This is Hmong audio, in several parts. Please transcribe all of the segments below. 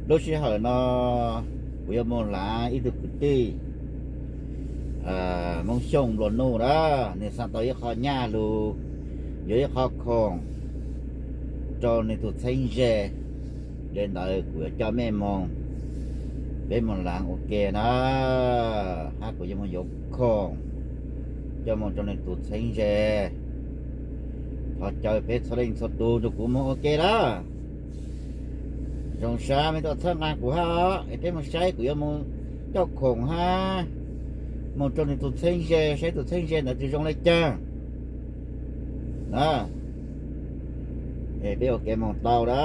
Lub sij hawm no kuv yuav mus lav ib tug kwv tij Hmoob Xyooj nplua nuj na, nws xa tau ib qho nyaj lug, yuav ib qho khoom rau nws tus txheeb ze. Li ntawd kuv yuav coj mej moog, peb moog lav ua ke na, hab kuv yuav moog yuav khoom coj moog rau nws tus txheeb ze. Thov caw peb txhua leej txhua tug nrug kuv moog ua ke na. Zoo sab mej tau txhawb nqa kuv hab os, es peb moog saib kuv yuav moog coj khoom hab moog rau nws tus txheeb ze, saib tus txheeb ze ntawd tsi zoo le caag na. Es peb ua ke moog tau na.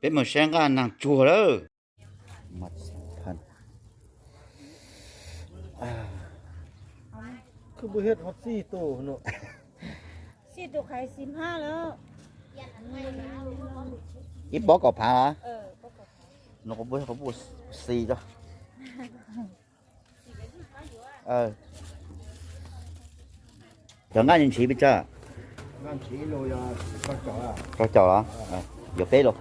Peb moog saib nqaj naag tsuag lawm. Ib pob kaum phav a? No kuv pub xi rau. Cov nqaj ntshiv pes tsawg? Rau caum los? Yuav peb los.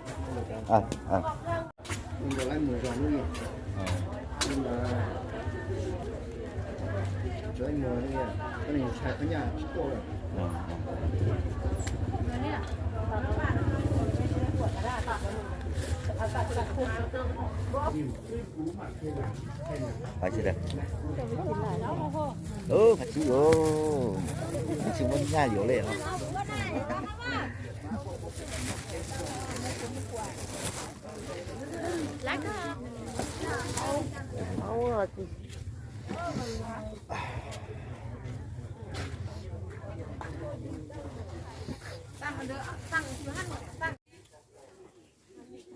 Phaj tsi, phaj tsi muaj nyaj yuav le no.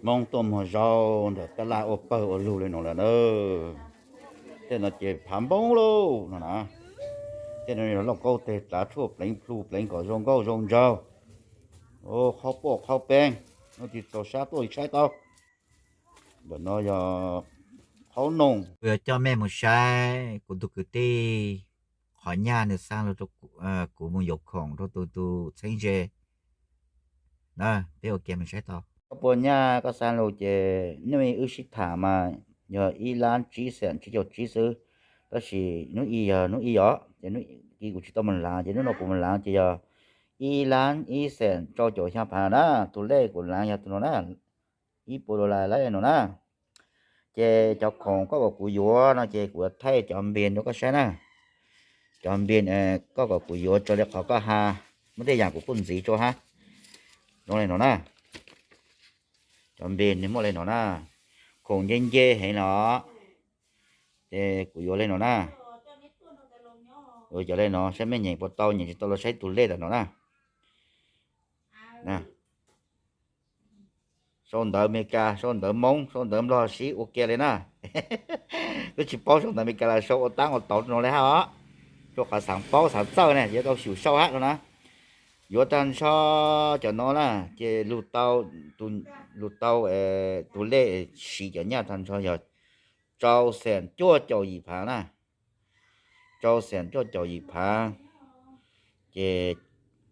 Moob tuaj muag zaub ntawm tab laj ua pawg ua lug le no lawm na. Tej no ces phav npoob lauj no na. Tej no yog lauj kaub teg tsav tshuaj pleev plhu pleev kom zoo nkauj zoo nraug. Qhaub puaj qhaub peeb, no tsis txaus sab tuaj saib tau. Ntawm no yog qhaub noog. Kuv yuav coj mej mus saib kuv tug kwv tij qhov nyaj nws xa lug rau kuv mus yuav khoom rau tus txheeb ze. Peb ua ke mus saib tau. Koj puas nyaj koj xa lug ces nub i wb sib tham mas yog ib lab tsib xeem tsib caug tsib xwb, tab sis nub i yog nub i os, ces nub i kuv tsis tau mus lav, ces nub no kuv mus lav ces yog ib lab ib xeem rau caum xyaa phav na. Tus lej kuv lav yog tus no na, ib puas dollar lawm no na. Ces cov khoom koj kom kuv yuav no ces kuv yuav thaij cov npias rau koj saib na. Cov npias koj kom kuv yuav raws li qhov koj has, muaj tej yaam kuv kuj ntxiv rau hab. Zoo le no na. Cov npias nwg muaj le no na. Khoom nce nce heev los, ces kuv yuav le no na. Yuav cov le no saib mej nyeem puas tau, nyeem tsis tau los saib tug lej tawm no na. Sau ntawv Amelikas, sau ntawv Moob, sau ntawv Nplog sib ua ke le na. Wb tsis paub sau ntawv Amelikas los sau ua taab ua tauv no le hab os. Rua qhov xaav paub xaav txawj ne yuav tau xyum sau hab no na. Yuav tag nrho cov no na, ces lug tau, lug tau tus lej siv cov nyaj tag nrho yog rau xeem cuaj caum yim phav na. Rau xeem cuaj caum yim phav, ces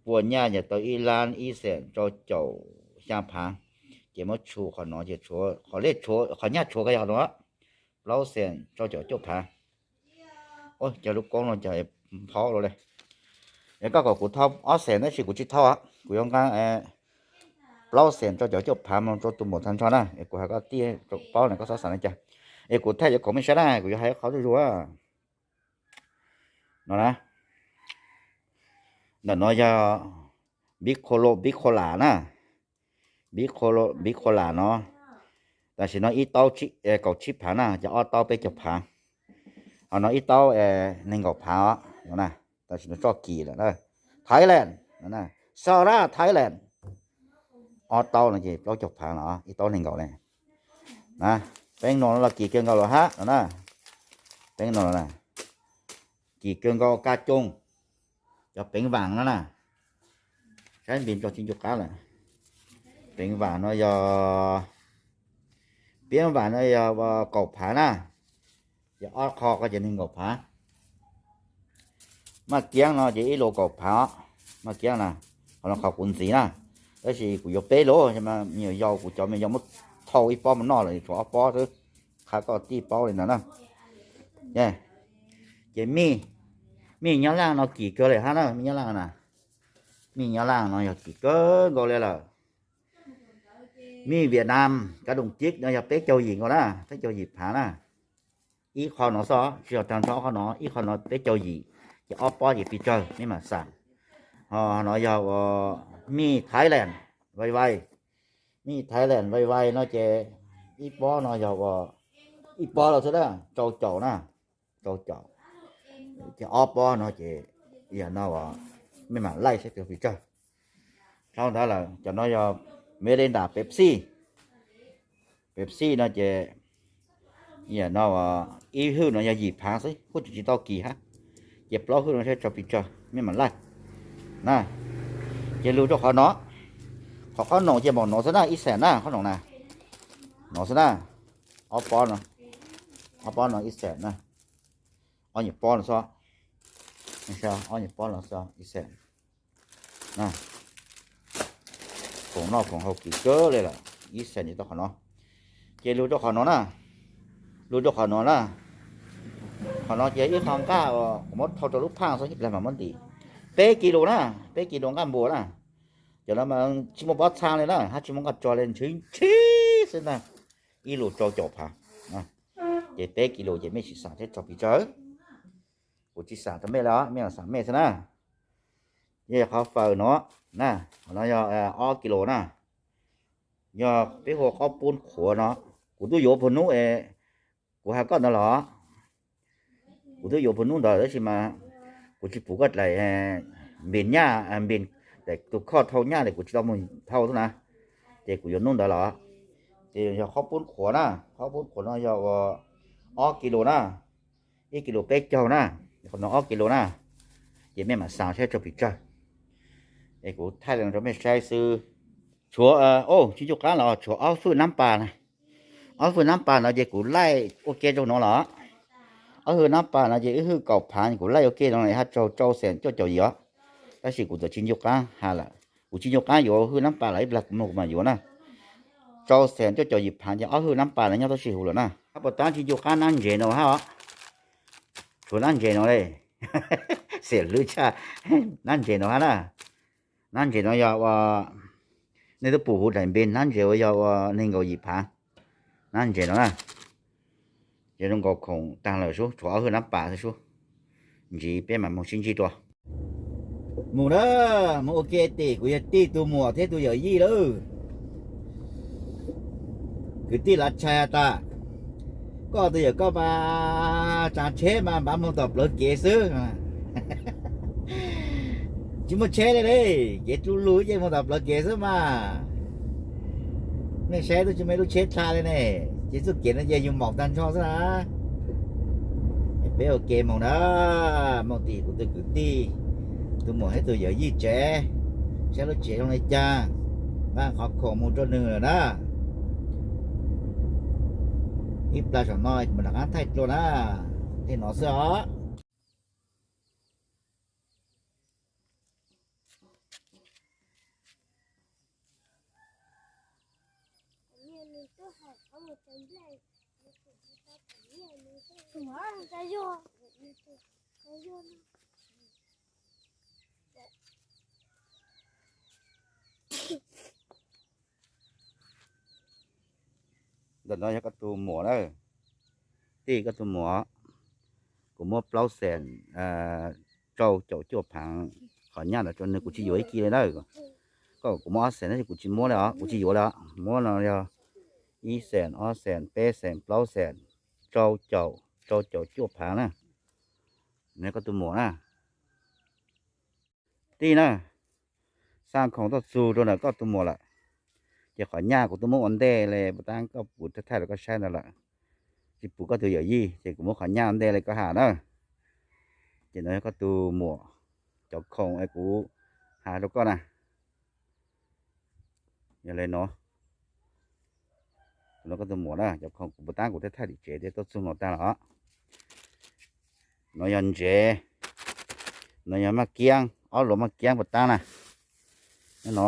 puas nyaj yog tau ib lab ib xeem rau caum xyaa phav. Ces muab tshu qhov no ces qhov lej, qhov nyaj tshuav ko yog no, plaub xeem rau caum cuaj phav. Cov lub koob no cov phaub lawm le. Es koj kom kuv thau ob xeem tab sis kuv tsis thau, kuv yuav nqa plaub xeem rau caum cuaj phav mus rau tus maum tag nrho na. Es kuv has koj tij paub na, koj xob xav li cas. Es kuv thaij cov khoom mej saib na, kuv yuav hais qhov zuj zus no na. Ntawm no yog Big Colo, Big Cola na. Big Colo, Big Cola no, tam sim no ib taub kaum tsib phav na, ces ob taub peb caug phav. Ho no ib taub nees nkaum phav os no na. Tam sim no txoj kis lawm na. Thailand, Sara Thailand, ob taub no ces plaub caug phav no, ib taub nees nkaum ne. Peev no los kis kawg nkaus los hab no na. Peev no, kis kawg nkaus ka coog, cov peev vaam no na. Saib npis rau tsis ncu qab lawm. Peev vaam no yog, peev vaam no yog kaum phav na, ces ob qho ko ces nees nkaum phav. Maj kiab no ces ib lus kaum phav, maj kiab na, qhov no qhov kuv ntxiv na. Tab sis kuv yuav peb lub, me nyuam yaus kuv cov me nyuam yaus muab thau ib pob mus noj lawm, tshuav ob pob xwb. Qhia koj tij paub li ntawd na. Ces mij, mij Nyab Laj no kim kawg li hab na, mij Nyab Laj na. Mij Nyab Laj no yog kim kawg nkaus li lawm. Mij Vietnam, kav doos cib no yog peb caug yim nkaus na, peb caug yim phav na. Ib qho no xwb, tsis yog tag nrho qhov no, ib qho no peb caug yim, ces ob pob ces pes tsawg nej mam xam. Ho no yog ua mij Thailand, vai vai, mij Thailand vai vai no ces ib pob no yog ua ib pob los xwb na, rau caum na, rau caum, ces ob pob no ces yog no ua, nej mam laij saib pes tsawg. Dhau ntawd lawm cov no yog Mirinda, Pepsi. Pepsi no ces yog no ib hwj no yog yim phav xwb, kuj tsis tsis tau kis hab. Ces plaub hwj no saib tsawg pes tsawg, nej mam laij na. Ces lug rau qhov no, qhov qhob noom ces npaum no xwb na, ib xees na qhob noom na. No xwb na, ob pob no, ob pob no ib xees na. Ob nyuag pob no xwb, ob nyuag pob no xwb ib xees. Khoom noj khoom haus kim kawg li lawm, ib xees tau qhov no. Ces lug rau qhov no na, lug rau qhov no na. Qhov no ces ib qho nqaj uas kuv muab thau rau lub phaaj xwb, ib plag mam muab ntim. Peb kis lus na, peb kis lus nqaj npua na. Cov no mas tsis muaj pob txha li na, hab tsis muaj nqaj tso li, ntshwv ntshwv xwb ntag. Ib lus rau caum phav. Ces peb kis lus ces mej sim xam saib tsawg pes tsawg. Kuv tsis xam rau mej li os, mej xam mej xwb na. Yog qhov fawm no na, qhov no yog ob kis lus na. Yog peb hu ua qaub poob qhuav no. Kuv twb yuav puag hnub es kuv has koj ntawd los, kuv twb yuav puag hnub ntawd tab sis mas kuv tsis pum koj dlaim npis nyaj, npis, tus khoj thau nyaj tes kuv tsis tau mus thau xwb na. Ces kuv yuav hnub ntawd los. Ces yog qaub poob qhuav na, qaub poob qhuav no yog ua ob kis lus na, ib kis lus peb caug na, qhov no ob kis lus na. Ces mej mam xav saib tsawg pes tsawg, es kuv thaij li no rau mej saib xwb. Tshuav, tsis ncu qaab los tshuav ob hwj nab pas na. Ob hwj nab pas no ces kuv laij ua ke rau no los. Ob hwj nab pas no ces ib hwj kaum phav, kuv laij ua ke no hab raug rau xees cuaj caum yim os. Tab sis kuv txawm tsis ncu qaab has lawm, kuv tsis ncu qaab yuav hwj nab pas los, ib plag kuv mloog kuv mam yuav na. Rau xees cuaj caum yim phav ces ob hwj nab pas no nyob tau sij huv lawm na. Hab puas tab tsis ncu qaab nab ntses no hab os. Tshuav nab ntses no li, xiam hlwb tshaj. Nab ntses no hab na, nab ntses no yog ua, nej twb pum huv daim npe, nab ntses uas yog ua nees nkaum yim phav. Nab ntses no na, ces zoo nkaus khoom taag lawm sub, tshuav ob hwj nab pas xwb sub. Ntsis peb mam moog sib ntsib dua. Mus na, moog ua ke tim kuv yawg tij tus muam thiab tus yawm yij lawm. Kwv tij lav tshais has tas, koj tus yawm koj mas tsav tsheb mas npav moog tom plawv kev xwb, tsis muaj tsheb li ne, kev dlub lug ces moog tom plawv kev xwb mas. Nej saib tub tsis muaj ib lub tsheb dlha li ne, ces txuj kev no ces yus maum taag nrho xwb na. Peb ua ke moog na, moog tim kuv tus kwv tij tus muam thiab tus yawm yij tsev, saib lub tsev zoo li caag, npaj qhov khoom mus rau nwg lawm na. Ib plag saum no kuv mam rov qaab thaij dlua na, tej no xwb os. Ntawm no yog koj tus muam na, tij koj tus muam. Kuv muab plaub xees rau caum cuaj phaav qhov nyaj ntawd rau nws, kuv tsis yuav ib kis li na. Koj, kuv muab ob xees tab sis kuv tsis muab li os, kuv tsis yuav li os. Muab no yog ib xees, ob xees, peb xees, plaub xees, rau caum, rau caum cuaj phaav na. Nws koj tus muam na. Tij na, xa khoom tuaj txug rau ntawm koj tus muam lawm. Ces qhov nyaj kuv twb muab ua ntej li puas tab, koj pum thaij rau koj saib ntawd lawm. Tsis pum koj tus yawm yij ces kuv muab qhov nyaj ua ntej li koj has na. Ces no yog koj tus muam cov khoom es kuv has rau koj na. Yog li no, no koj tus muam na, cov khoom kuv puas tab kuv thaij thaij tim tsev thiab tuaj txug no tag los. No yog ntsev, no yog maj kiab, ob luas maj kiab puas tab na. No,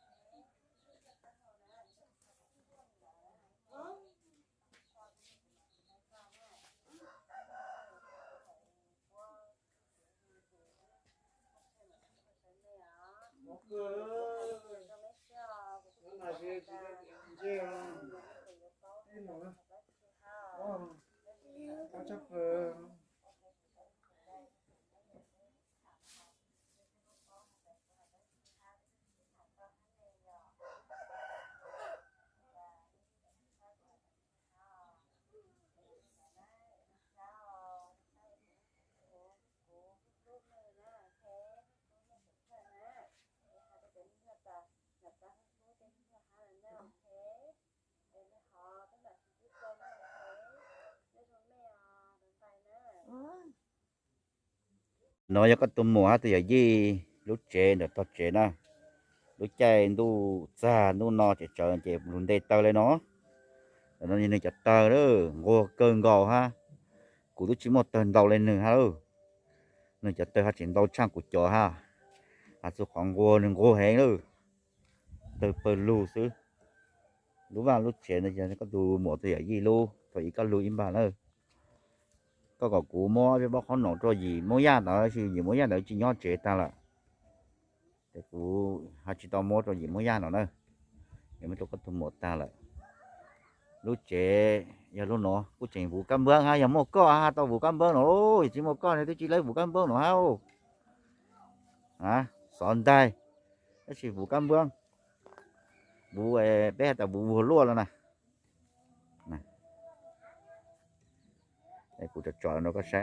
Ua kawg, cov nas tsis ntsej, ib mus na. No yog koj tus muam hab tus yawm yij lub tsev ntawm tog tsev na. Lub caij ntuj txag ntuj no tseem tsawv ces lug nte tawg le no. Ntawm no yog nwg cov tawg, nquag kawg nkaus hab. Kuv twb tsis muaj tawg ntau le nwg hab. Nwg cov tawg hab tseem ntau tshaj kuv cov hab. Has txug qhov nquag, nwg nquag heev lawm. Tawg pawg lug xwb. Lub vaj lub tsev no yog koj tus muam tus yawm yij lub, thaum ub koj lug ib npag na. Koj kom kuv muab peb pob qhob noom rau yim Moob Yaj ntawd, tab sis yim Moob Yaj ntawd tsis nyob tsev tag lawm. Ces kuv ho tsis tau muab rau yim Moob Yaj no na. Ces muab rau koj tus muam tag lawm. Lub tsev yog lub no kuj tseem vuv kab npab hab, yog muaj koj hab tau vuv kab npab no, yog tsis muaj koj ne twb tsis lawb vuv kab npab no hab. Xov ntaig, tab sis vuv kab npab, vuv, peb has tas vuv vuag luaj lawm na. Kuv tsom tsom rau koj saib.